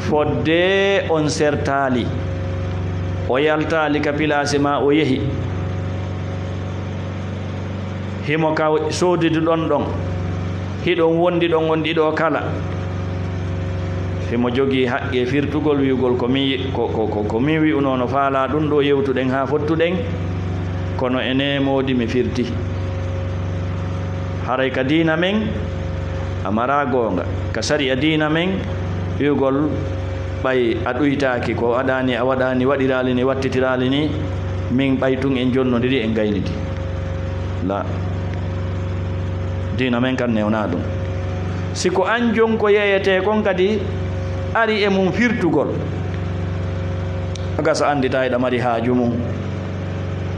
Fodde on sertaali, o yaltaali ka pilaasi maa o yehi. Himo ka soodidi ɗon ɗon, hiɗon wondi ɗon on ɗiɗo kala. Himo jogii haqqe firtugol, wi'ugol ko mi, ko, ko, ko, ko min wi'unoo no faalaa ɗum ɗo yewtuɗen haa fottuɗen, kono e neemoodi mi firti. Haray ka diina men, a maraa goonga. Ka sariya diina men, wi'ugol ɓay a ɗuytaaki, ko waɗaani a waɗaani, waɗiraali ni, wattitiraali ni, min ɓay tun en jonnondiri, en gayniti. La. Diina men kan newnaa ɗum. Si ko an jon ko yeeyetee kon kadi ari e mum firtugol, a gasa anndita hiɗa mari haaju mum,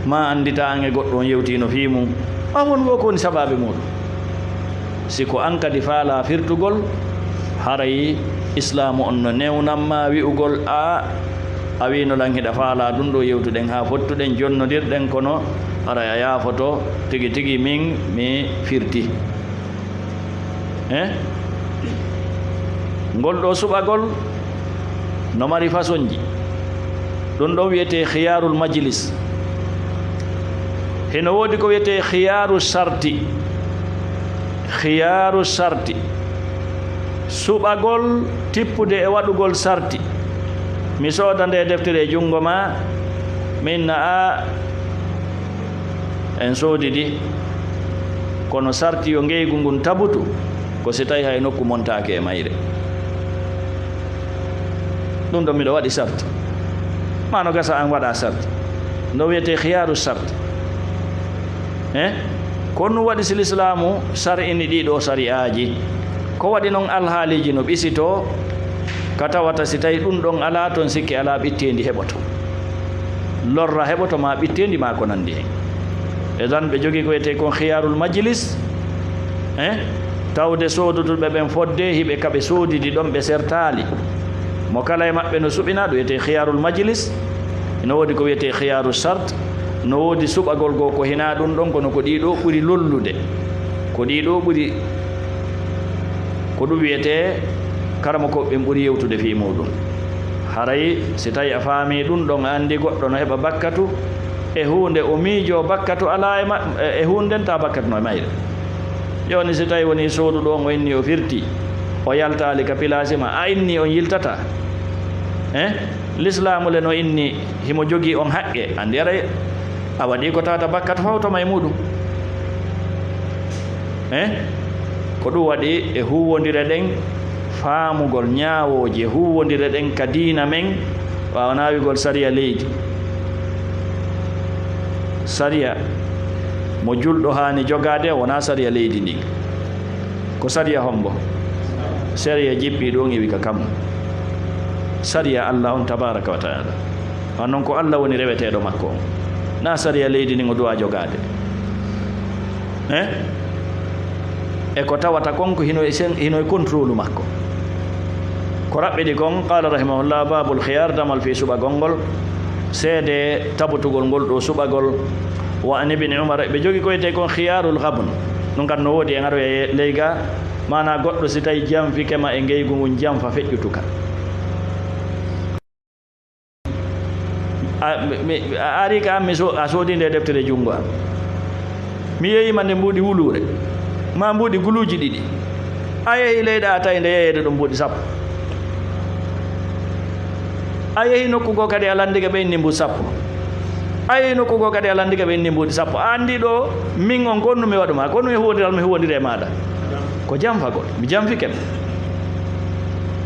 maa anndita an e goɗɗo on yewtiino fii mum, maa won woo ko woni sabaabi muuɗum. Si ko an kadi faalaa firtugol, haray Islaamu on no newnan maa wi'ugol, a, a wiino lan hiɗa faalaa ɗum ɗo yewtuɗen haa fottuɗen, jonnondirɗen, kono haray a yaafoto tigi tigi, min mi firti. Eh? Ngol ɗo suɓagol no mari fasonji. Ɗum ɗon wiyetee khiyaarul majlis. Hino woodi ko wiyetee khiyaaru sarti. Khiyaaru sarti. Suɓagol tippude e waɗugol sarti. Mi sooda nde deftere e junngo maa, mi inna a en soodi ɗi, kono sarti yo ngeygu ngun tabutu, ko si tawi hay nokku montaake e mayre. Ɗum ɗo miɗo waɗi sarti. Ma no gasa an waɗa sarti. No wiyetee khiyaaru sarti. Eh? Ko ɗum waɗi si lislaamu sar'ini ɗii ɗoo sari'aaji. Ko waɗi noon alhaaliiji no ɓisitoo, ka tawata si tawi ɗum ɗon alaa toon, sikke alaa ɓitteendi heɓoto. Lorra heɓoto ma ɓitteendi ma ko nanndi heen. E tan ɓe jogii ko wiyetee kon khiyaarul majlis, eh? Tawde sooduduɓe ɓen fodde hiɓe ka ɓe soodidi ɗon ɓe sertaali. Mo kala e maɓɓe no suɓina, ɗum wiyetee khiyaarul majlis. No woodi ko wiyetee khiyaaru shart. No woodi suɓagol goo ko hinaa ɗum ɗon, kono ko ɗii ɗoo ɓuri lollude. Ko ɗii ɗoo ɓuri, ko ɗum wiyetee karamokooɓe ɓen ɓuri yewtude fii muuɗum. Haray si tawi a faamii ɗum ɗon, a anndi goɗɗo no heɓa bakkatu e huunde, o miijoo bakkatu alaa e ma-, e huunde nden, tawa bakkatu no e mayre. Jooni si tawi wonii sooduɗo on, o inni o firti, o yaltaali ka pilaasi ma, a inni on yiltata. Eh? Lislaamu le no inni himo jogii on haqqe, anndi aray a waɗii ko tawata bakkatu fawto ma e muuɗum. Eh? Ko ɗum waɗi e huuwondire ɗen faamugol ñaawooje, huuwondire ɗen ka diina men, waawanaa wi'gol sariya leydi. Sariya mo julɗo haani jogaade wonaa sariya leydi ndin. Ko sariya hombo? Sariya jippii ɗum iwi ka kammu. Sariya Allah on tabaaraka wa ta'ala. Wan non ko Allah woni reweteeɗo makko on. Na sariya leydi ndin o duwaa jogaade. Eh? E ko tawata kon ko hino e sen-, hino e contrôle makko. Ko raɓɓiɗi kon, qaala rahimahullah, baabul khiyaar, damal fii suɓagol ngol, seede tabutugol ngol ɗoo suɓagol. Wa an ibni Umar, ɓe jogii ko wiyetee kon khiyaarul ghabn. Ɗum kan no woodi en aroya e ley ga, maanaa goɗɗo si tawi janfike ma e ngeygu ngun janfa feƴƴutuka. A, mi, mi, a ari ka an, mi so-, a soodi nde deftere junngo am. Mi yeeyii ma nde mbuuɗi wuluure, maa mbuuɗi guluuji ɗiɗi. A yehi leyɗa, a tawi nde yeeyeede ɗum mbuuɗi sappo. A yehi nokku goo kadi, a lanndike ɓe inni mbuuɗi sappo. A yehi nokku goo kadi, a lanndike ɓe inni mbuuɗi sappo. A anndi ɗo min on ko honɗum mi waɗu ma, ko honɗum e huwondiral mi huwondiri e maaɗa. Ko janfagol, mi janfike ma.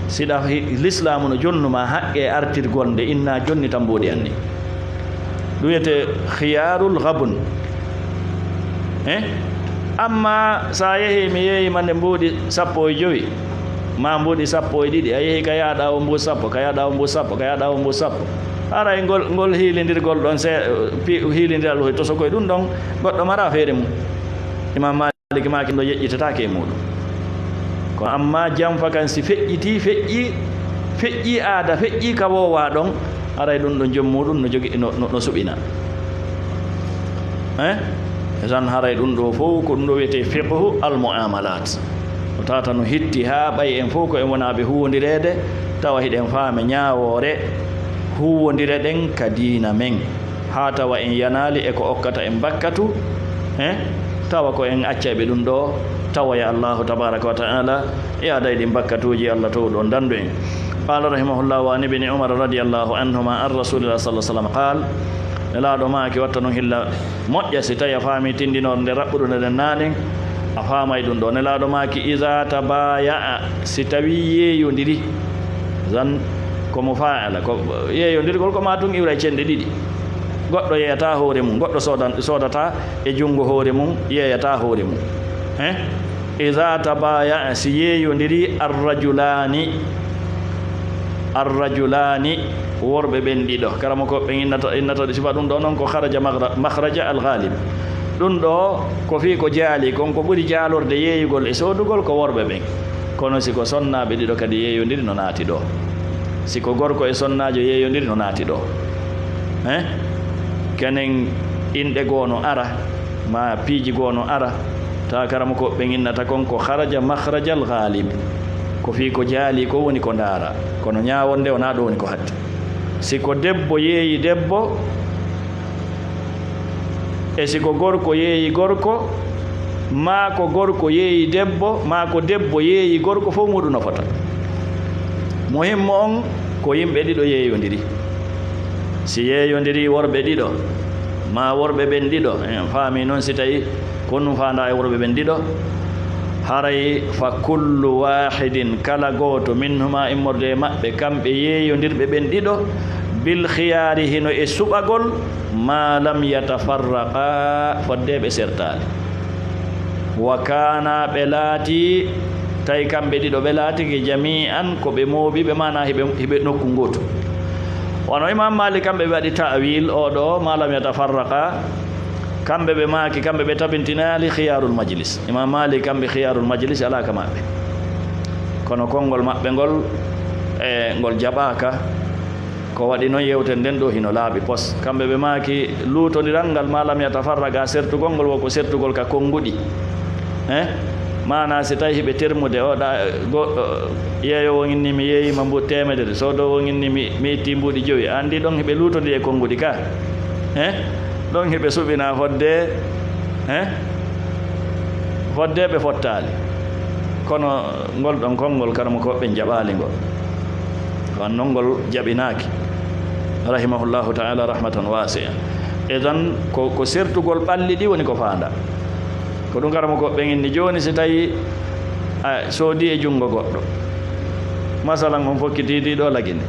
Siɗa hi-, lislaamu no jonnu ma haqqe artirgol nde inna jonni tan mbuuɗi anni. Ɗum wiyetee khiyaarul ghabn. Eh? Amma so a yehii, mi yeeyii ma nde mbuuɗi sappo e jowi, maa mbuuɗi sappo e ɗiɗi, a yehii ka yaaɗa o mbuuɗi sappo, ka yaaɗa o mbuuɗi sappo, ka yaaɗa o mbuuɗi sappo. Haray ngol, ngol hiilindirgol ɗon se-, pi-, hiilindiral hoy tosokoy ɗum ɗon, goɗɗo mara feere mum. Imam Malik maaki ɗo yeƴƴitataake e muuɗum. Ko amma janfa kan si feƴƴitii, feƴƴii, feƴƴii aada, feƴƴii ka woowaa ɗon, haray ɗum ɗo joom muuɗum no jogi, no, no, no suɓina. Eh? E tan haray ɗum ɗo fow ko ɗum ɗo wiyetee fiqhu al muamalat. Ko tawata no hitti haa ɓay en fow ko en wonaaɓe huwondireede, tawa hiɗen faama ñaawoore huwondire ɗen ka diina men. Haa tawa en yanaali e ko okkata en bakkatu, eh, tawa ko en accay ɓe ɗum ɗo, tawoya Allahu tabaraka wa ta'ala e aday ɗin bakkatuuji, Allah towɗo on dandu en. Qala rahimahullah, wa an ibni Umar radiyallahu anhuma an rasulillah sallallahu alaihi wasallam qal, Nelaaɗo maaki, watta non hilla moƴƴa si tawi a faami tindinorde raɓɓuɗunde nden naanen, a faamay ɗum ɗo. Nelaaɗo maaki, iza tabaya'a, si tawi yeeyondiri, zan ko mo fa'ala, ko yeeyondirgol ko ma tun iwra e cenɗe ɗiɗi. Goɗɗo yeeyata hoore mum, goɗɗo soodan-, soodata e junngo hoore mum, yeeyata hoore mum. Hein? Iza tabaya, si yeeyondiri arrajulaani, arrajulaani, worɓe ɓen ɗiɗo. Karamokooɓe ɓen innata, innata sifa ɗum ɗo non ko kharaja makhra-, makhraja al-ghalib. Ɗum ɗo ko fii ko jaali kon, ko ɓuri jaalorde yeeyugol e soodugol ko worɓe ɓen. Kono si ko sonnaaɓe ɗiɗo kadi yeeyondiri no naati ɗo. Si ko gorko e sonnaajo yeeyondiri no naati ɗo. Hein? Kenen inɗe goo no ara, maa piiji goo no ara. Tawa karamokooɓe ɓen innata kon ko kharaja makhrajal ghalib. Ko fii ko jaali ko woni ko ndaara. Kono ñaawonde wonaa ɗo woni ko hatti. Si ko debbo yeeyi debbo, e si ko gorko yeeyi gorko, maa ko gorko yeeyi debbo, maa ko debbo yeeyi gorko, fof muuɗum no fota. Muhimmu on ko yimɓe ɗiɗo yeeyondiri. Si yeeyondiri worɓe ɗiɗo, maa worɓe ɓen ɗiɗo, en faami noon si tawi ko ɗum faandaa e worɓe ɓen ɗiɗo, haray fa kullu waahidin, kala gooto, minhuma, immorde e maɓɓe, kamɓe yeeyondirɓe ɓen ɗiɗo, bil khiyaari, hino e suɓagol, ma lam yatafarraqa, fodde ɓe sertaali. Wa kaana, ɓe laati, tawi kamɓe ɗiɗo ɓe laatike jami'an ko ɓe mooɓiiɓe, maanaa hiɓe, hiɓe nokku ngootu. Wano Imam Malik kamɓe ɓe waɗi ta'wil o ɗo, ma lam yatafarraqa, kamɓe ɓe maaki, kamɓe ɓe tabintinaali khiyarul majlis. Imam Malik kamɓe khiyarul majlis alaa ka maɓɓe. Kono konngol maɓɓe ngol, e ngol jaɓaaka. Ko waɗi noon yewtere nden ɗo hino laaɓi pos. Kamɓe ɓe maaki luutondiral ngal ma lam yatafarraqa, sertugol ngol wo ko sertugol ka konnguɗi. Eh? Maanaa si tawi hiɓe termude, o ɗa, go-, o, yeeyo won inni mi yeeyima mbuuɗi teemedere, soodo won inni mi, mi itti mbuuɗi jowi. Anndi ɗon hiɓe luutondiri e konnguɗi ka. Eh? Ɗon hiɓe suɓina fodde, eh? Fodde ɓe fottaali. Kono ngol ɗon konngol karamoko ɓe jaɓaali ngol. Wan non ngol jaɓinaaki. Rahimahullahu ta'ala rahmatan wasi'a. Idan ko, ko sertugol ɓalli ɗi woni ko faandaa. Ko ɗum karamoko ɓen inni jooni si tawi a soodi e junngo goɗɗo. Masalan on fokkiti ɗi ɗo Lagine.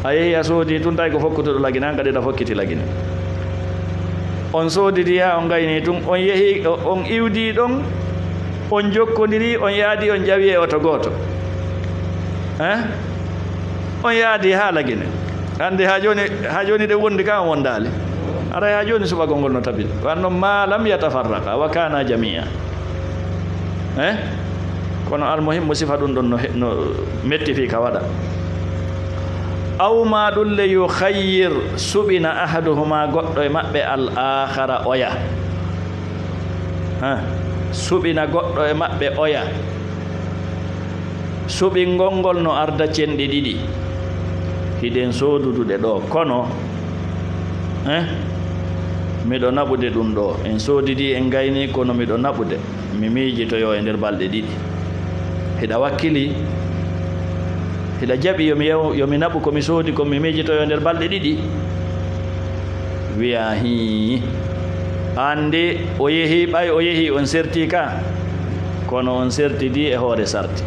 A yehi a soodi tun tawi ko fokkutuɗo Lagine, an kadi ɗa fokkiti Lagine. On soodidi haa on gayni tun, on yehi, o-, on iwdi ɗon, on jokkondiri, on yaadi, on ƴawi e oto gooto. Eh? On yaadi haa Lagine. Anndi haa jooni, haa jooni ɗe wondi ka on wondaali. Aray haa jooni suɓagol ngol no tabiti. Wan non ma lam yatafarraqa wa kana jami'a. Eh? Kono almuhimmu sifa ɗum ɗon no he-, no metti fii ka waɗa. Aw ma ɗum le yukhayyir suɓina ahaduhuma goɗɗo e maɓɓe al akhara oya. Ha? Suɓina goɗɗo e maɓɓe oya. Suɓingol ngol no arda cenɗi ɗiɗi. Hiɗen sooduduɗe ɗo, kono, eh, miɗo naɓude ɗum ɗo. En soodidi, en gayni, kono miɗo naɓude. Mi miijitoyo e nder balɗe ɗiɗi. Hiɗa wakkili, hiɗa jaɓi yo mi yew-, yo mi naɓu ko mi soodi kon, mi miijitoyo e nder balɗe ɗiɗi. Wiya, hii. Anndi o yehi, ɓay o yehi on serti ka, kono on sertidi e hoore sarti.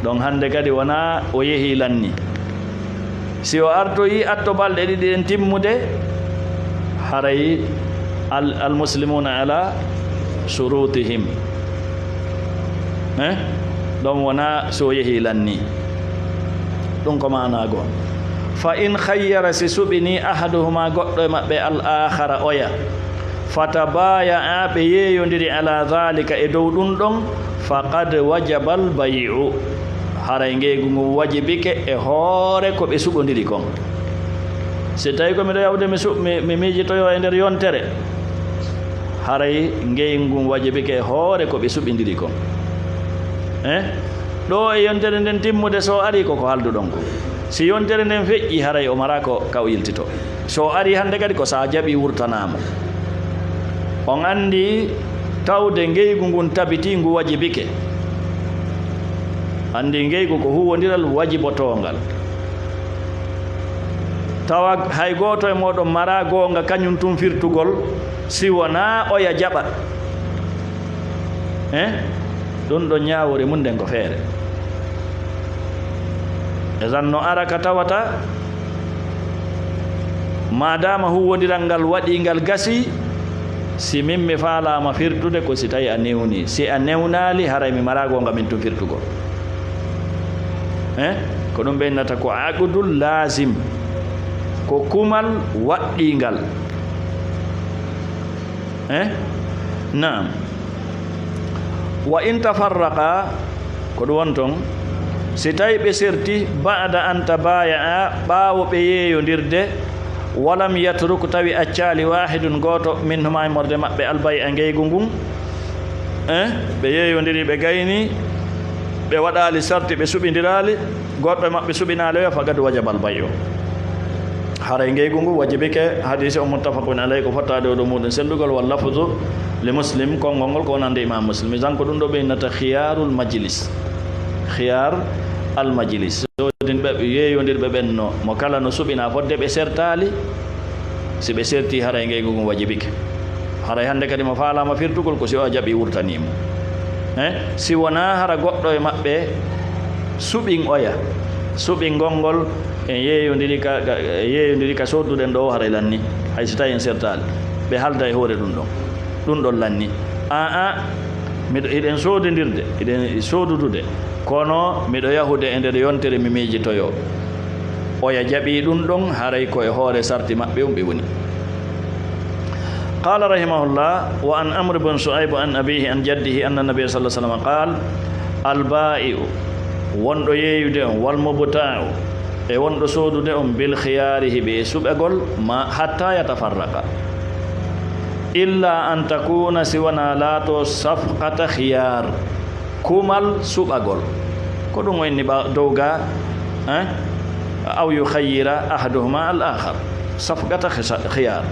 Ɗon hannde kadi wonaa o yehi lanni. Si o artoyi atto balɗe ɗiɗi ɗen timmude, haray al-, al-muslimuna ala shurutihim. Eh? Ɗon wonaa so yehi lanni. Ɗum ko maanaa goo. Fa in khayyara, si suɓini, ahaduhuma, goɗɗo e maɓɓe, al akhara, oya. Fatabaya'a, ɓe yeeyondiri, ala dhalika, e dow ɗum ɗon, faqad wajabal bay'u, haray ngeygu ngun wajibike e hoore ko ɓe suɓondiri kon. Si tawi ko miɗo yahude mi su-, mi, mi miijitoyo e nder yontere, haray ngeygu ngun wajibike e hoore ko ɓe suɓindiri kon. Eh? Ɗo e yontere nden timmude, so ari ko ko halduɗon ko. Si yontere nden feƴƴi, haray o mara ko ka o yiltito. So o ari hannde kadi ko sa jaɓi wurtanaama. On anndi tawde ngeygu ngun tabiti ngu wajibike. Anndi ngeygu ko huwondiral wajibotoongal. Tawa hay gooto e mooɗon mara goonga kañum tun firtugol si wonaa oya jaɓa. Eh? Ɗum ɗon ñaawoore mun nden ko feere. E tan no ara ka tawata, maadaama huuwondiral ngal waɗii ngal gasii, si min mi faalaama firtude ko si tawi a newnii. Si a newnaali, haray mi maraa goonga min tun firtugol. Eh? Ko ɗum ɓe innata ko aqdul laazim, ko kumal waɗɗiingal. Eh? Naam. Wa in tafarraqa, ko ɗum won ton, si tawi ɓe serti, ba'da an tabaya'a, ɓaawo ɓe yeeyondirde, walam yatruk, tawi accaali, wahidun, gooto, minhuma, immorde maɓɓe, al bay'a, ngeygu ngun, eh, ɓe yeeyondiri, ɓe gayni, ɓe waɗaali sarti, ɓe suɓindiraali, goɗɗo e maɓɓe suɓinaali, oya, faqad wajabal bay'u. Haray ngeygu ngu wajibike, hadisi o muttafaqun alay, ko fottaade o ɗo muɗum sellugol, wal lafzu li Muslim, konngol ngol ko wonande Imam Muslim. Idan ko ɗum ɗo ɓe innata khiyarul majlis. Khiyar al majlis. Soodinɓe, yeeyondirɓe ɓen no, mo kala no suɓina fodde ɓe sertaali. Si ɓe serti, haray ngeygu ngu wajibike. Haray hannde kadi mo faalaama firtugol ko si o jaɓi wurtanii mo. Eh? Si wonaa hara goɗɗo e maɓɓe suɓin oya. Suɓingol ngol en yeeyondiri ka, ka, yeeyondiri ka sooduɗen ɗo o haray lanni. Hay si tawi en sertaali. Ɓe halda e hoore ɗum ɗon. Ɗum ɗon lanni. Aa, miɗo, hiɗen soodindirde, hiɗen soodudude. Kono miɗo yahude e nder yontere mi miijitoyoo. Oya jaɓii ɗum ɗon, haray ko e hoore sarti maɓɓe on ɓe woni. قال رحمه الله: وعن عمرو بن شعيب عن أبيه عن جده أن النبي صلى الله عليه وسلم قال: البائع, wonɗo yeeyude on, والمبتاع, e wonɗo soodude on, بالخيار, hiɓe e suɓagol, ma, حتى يتفرقا, إلا أن تكون, si wonaa laatoo, صفقة خيار. Kumal suɓagol. Ko ɗum o inni ɓa-, dow ga, eh? أو يخير أحدهما الآخر. صفقة خس-، خيار.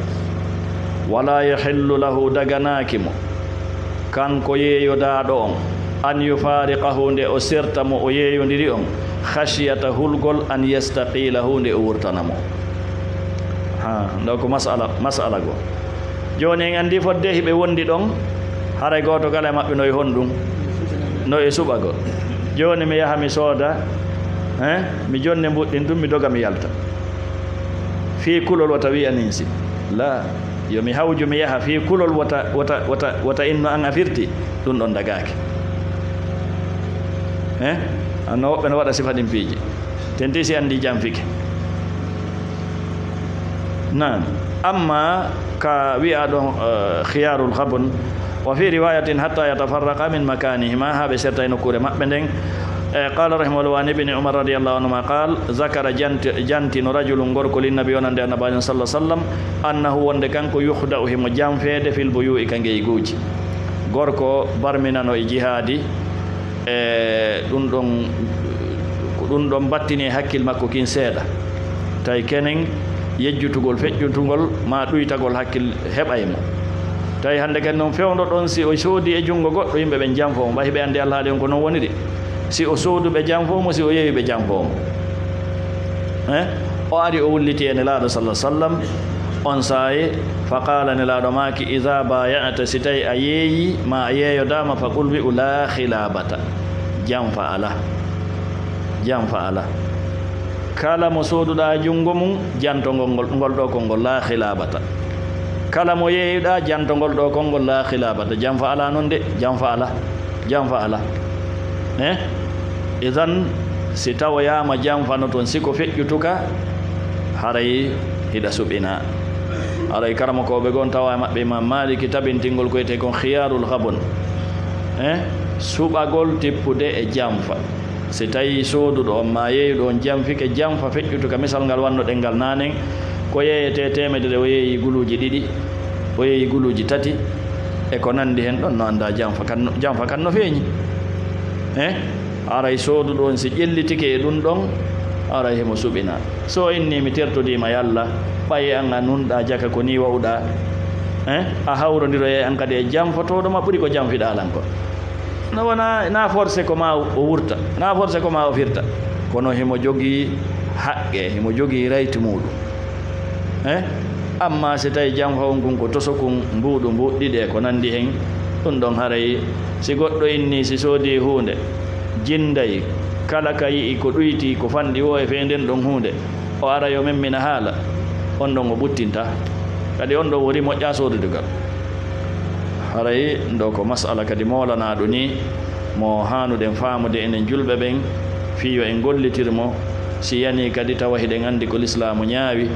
ولا يحل له, daganaaki mo, kanko yeeyodaaɗo on, أن يفارقه, nde o serta mo o yeeyondiri on, خشية, hulgol, أن يستقيل, nde o wurtana mo. Ha, ɗo ko masala, masala go. Jooni en anndi fodde hiɓe wondi ɗon, haray gooto kala e maɓɓe no e honɗum, no e suɓagol. Jooni mi yaha mi sooda, eh, mi jonne mbuɗɗin ɗum, mi doga mi yalta. Fii kulol wata wi'a ninsi. La, yo mi hawju mi yaha fii kulol wata, wata, wata, wata inno an a firti, ɗum ɗon dagaaki. Eh? Anno woɓɓe no waɗa sifa ɗin piiji. Tenti si anndi janfike. Naam. Amma ka wi'a ɗon, eh, khiyarul ghabn, وفي رواية حتى يتفرقا من مكانهما, haa ɓe serta e nokkuure maɓɓe nden. Eh, قال رحمه الله: وعن ابن عمر رضي الله عنهما قال: ذكر, janti, jantino, رجل, gorko, للنبي, wonande Annabaajo صلى الله عليه وسلم, أنه, wonde kanko, يخدع, himo janfeede, في البيوع, ka ngeyguuji. Gorko barminano e jihaadi, e ɗum ɗon, ko ɗum ɗon battini e hakkil makko kin seeɗa. Tawi kenen yejjutugol, feƴƴutugol, ma ɗuytagol hakkil heɓay mo. Tawi hannde kadi noon fewndo ɗon, si o soodi e junngo goɗɗo, yimɓe ɓen janfo mo, ɓay hiɓe anndi alhaali on ko noon woniri. Si o soodu ɓe janfo mo, si o yeewi ɓe janfo mo. Eh? O ari o wulliti e Nelaaɗo صلى الله عليه وسلم, on saa'i, فقال, Nelaaɗo maaki: إذا بايعت, si tawi a yeeyi, ma a yeeyodaama, فقل, wi'u: لا خلابة, janfa alaa. Janfa alaa. Kala mo sooduɗaa junngo mum, janto ngol, ngol, ngol ɗoo konngol, لا خلابة. Kala mo yeeyuɗaa, janto ngol ɗoo konngol, لا خلابة. Janfa alaa non de, janfa alaa. Janfa alaa. Eh? Idan, si tawoyaama janfa no ton, si ko feƴƴutuka, haray hiɗa suɓinaa. Haray karamokooɓe goo, tawa e maɓɓe Imam Maliki tabintingol ko wiyetee kon khiyarul ghabn. Eh? Suɓagol tippude e janfa. Si tawi sooduɗo on ma yeeyuɗo on janfike, janfa feƴƴutuka, misal ngal wannoɗen ngal naanen, ko yeeyetee teemedere, o yeeyi guluuji ɗiɗi, o yeeyi guluuji tati, e ko nanndi hen ɗon, no anndaa janfa kan, janfa kan no feeñi. Eh? Aray sooduɗo on si ƴellitike e ɗum ɗon, aray himo suɓina. So o inni mi tertodiima yalla, ɓay an a nunɗaa jaka ko nii wa'uɗaa, eh? A hawrondiroyay an kadi e janfotooɗo ma ɓuri ko janfiɗaa lan kon. No wona, na forcé ko ma o wurta, na forcé ko ma o firta, kono himo jogii haqqe, himo jogii right muuɗum. Eh? Amma si tawi janfa on kun ko tosokun, mbuuɗu mbuuɗɗiɗi e ko nanndi hen, ɗum ɗon haray si goɗɗo inni si soodi huunde, jinnday kala ka yi'i ko ɗuyti, ko fanɗi woo e fee nden ɗon huunde, o ara yo memmina haala, on ɗon o ɓuttinta. Kadi on ɗon wori moƴƴa soodude gal. Haray ɗo ko mas'ala kadi moolanaaɗo ni, mo haanuɗen faamude enen julɓe ɓen, fii yo en gollitir mo, si yanii kadi tawa hiɗen anndi ko lislaamu ñaawi.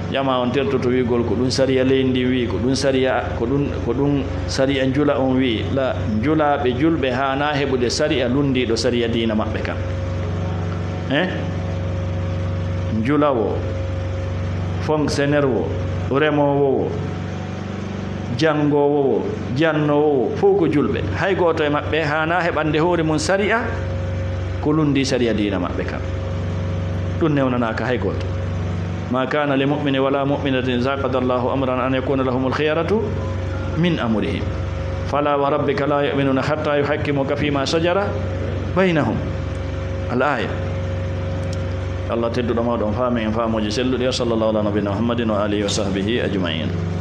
Jamaa on tertoto wi'ugol ko ɗum sariya leydi ndin wi'i, ko ɗum sariya, ko ɗum, ko ɗum sariya njula on wi'i. La, njulaaɓe julɓe haanaa heɓude sariya lunndiiɗo sariya diina maɓɓe kan. Eh? Njula wo, fonctionnaire wo, remoowo wo, janngoowo wo, jannoowo wo, fow ko julɓe. Hay gooto e maɓɓe haanaa heɓande hoore mum sariya ko lunndii sariya diina maɓɓe kan. Ɗum newnanaaka hay gooto. ما كان لمؤمن ولا مؤمنة إذا قضى الله أمرا أن يكون لهم الخيرة من أمرهم فلا وربك لا يؤمنون حتى يحكموك فيما شجر بينهم. الآية. Allah tedduɗo mawɗo on faami en faamuuji selluɗi. وصلى الله على نبينا محمد وآله وصحبه أجمعين.